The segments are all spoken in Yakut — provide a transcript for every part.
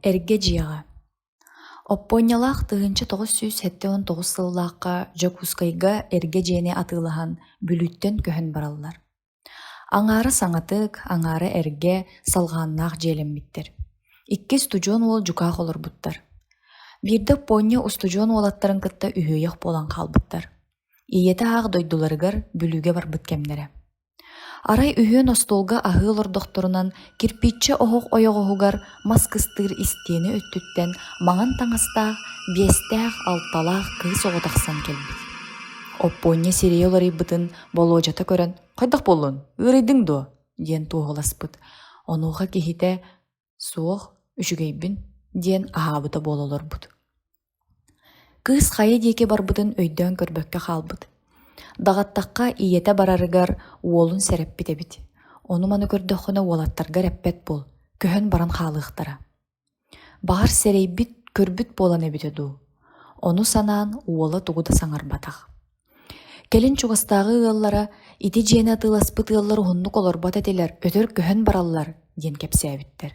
Эргэ дьиэҕэ Оппуонньалаах 1979 сыллаахха Дьокуускайга эргэ дьиэни атыылаһан Бүлүүттэн көһөн бараллар. Аҥаара саҥатык, аҥаара эргэ, салҕааннаах дьиэлэммиттэр. Икки устудьуон уол дьукаах олорбуттар. Биирдэ Оппуонньа устудьуон уолаттарын кытта үһүөйэх буолан хаалбыттар. Ийэтэ аах дойдуларыгар Бүлүүгэ барбыт кэмнэрэ. Арай үһүөн остуолга аһыы олордохторунан кирпииччэ оһох ойоҕоһугар мас кыстыыр истиэнэ өттүттэн маҥан таҥастаах, биэстээх-алталаах кыыс оҕо тахсан кэлбит. Оппуонньа сирэйэ уларыйбытын Болуодьата көрөн «Хайдах буоллун, ыарыйдыҥ дуо?» диэн туоһуласпыт. Онуоха киһитэ «Суох, үчүгэйбин» диэн аһаабыта буола олорбут. Кыыс хайа диэки барбытын өйдөөн көрбөккө хаалбыт. Даҕаттахха ийэтэ барарыгар уолун сэрэппит эбит. Ону-маны көрдөххүнэ уолаттаргар эппэт буол, көһөн баран хаалыахтара. Баҕар сэрэйбит, көрбүт буолан эбитэ дуу. Ону санаан уола тугу да саҥарбатах. Кэлин чугастааҕы ыаллара ити дьиэни атыыласпыт ыаллар уһуннук олорбот этилэр, өтөр көһөн бараллар диэн кэпсээбиттэр.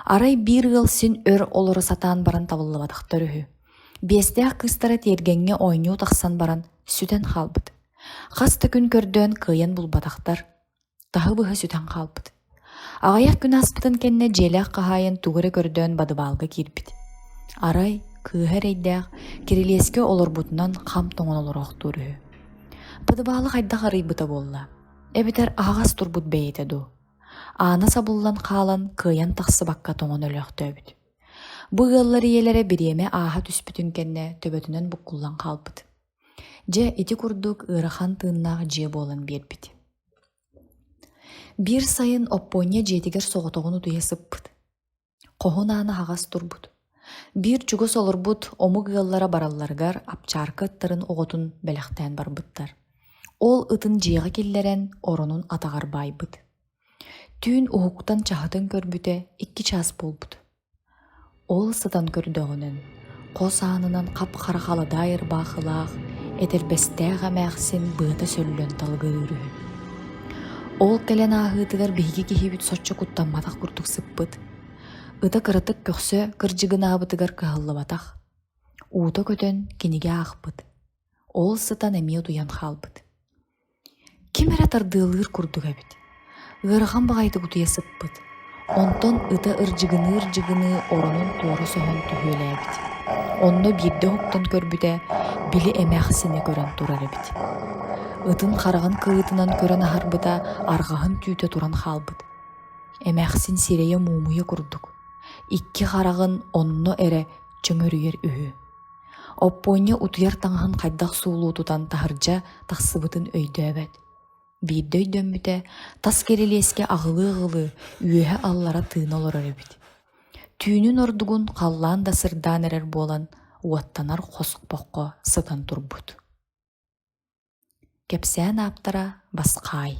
Арай биир ыал син өр олоро сатаан баран табыллыбатахтар үһү. Биэстээх кыыстара тиэргэҥҥэ оонньуу тахсан баран сүтэн хаалбыт. Хас да күн көрдөөн кыайан булбатахтар. Таһы-быһа сүтэн хаалбыт. Аҕыйах күн ааспытын кэннэ дьиэлээх хаһаайын тугу эрэ көрдөөн бадыбаалга киирбит. Арай, кыыһа эрэйдээх, кирилиэскэ олорбутунан хам тоҥон олороохтуур үһү. Бадыбаалы хайдах арыйбыта буолла? Эбэтэр аһаҕас турбут бэйэтэ дуу? Аана сабыллан хаалан, кыайан тахсыбакка тоҥон өлөөхтөөбүт. Бу ыаллар ийэлэрэ бириэмэ ааһа түспүтүн кэннэ төбөтүнэн буккуллан хаалбыт. Дьэ, ити курдук ыарахан тыыннаах дьиэ буолан биэрбит. Биир сайын Оппуонньа дьиэтигэр соҕотоҕун утуйа сыппыт. Хоһун аана аһаҕас турбут. Биир чугас олорбут омук ыаллара баралларыгар апчаарка ыттарын оҕотун бэлэхтээн барбыттар. Ол ытын дьиэҕэ киллэрэн оронун атаҕар баайбыт. Түүн уһуктан чаһытын көрбүтэ икки чаас буолбут. Ол сытан көрдөҕүнэн, хос аанынан хап-хара халадаай ырбаахылаах, этэрбэстээх эмээхсин быата сөллөн талыгырыыр үһү. Ол кэлэн ааһыытыгар биһиги киһибит соччо куттамматах курдук сыппыт. Ыта кыратык көхсө кырдьыгынаабытыгар кыһаллыбатах. Уута көтөн кинигэ аахпыт. Ол сытан эмиэ утуйан хаалбыт. Ким эрэ тардыалыыр курдук эбит. Ыарахан баҕайытык утуйа сыппыт. Онтон ыта ырдьыгыныы-ырдьыгыныы оронун туора соһон түһүөлээбит. Онно биирдэ уһуктан көрбүтэ, били эмээхсини көрөн турар эбит. Ытын хараҕын кырыытынан көрөн аһарбыта, арҕаһын түүтэ туран хаалбыт. Эмээхсин сирэйэ муумуйа курдук, икки хараҕын онно эрэ чөҥөрүйэр үһү. Оппуонньа утуйар таҥаһын хайдах суулуу тутан таһырдьа тахсыбытын өйдөөбөт. Биирдэ өйдөммүтэ, тас кирилиэскэ аҕылыы-аҕылыы, үөһэ-аллара тыына олорор эбит. Түүнүн ордугун халлаан да сырдаан эрэр буолан, уоттанар хоспоххо сытан турбут. Кэпсээн ааптара Басхаай.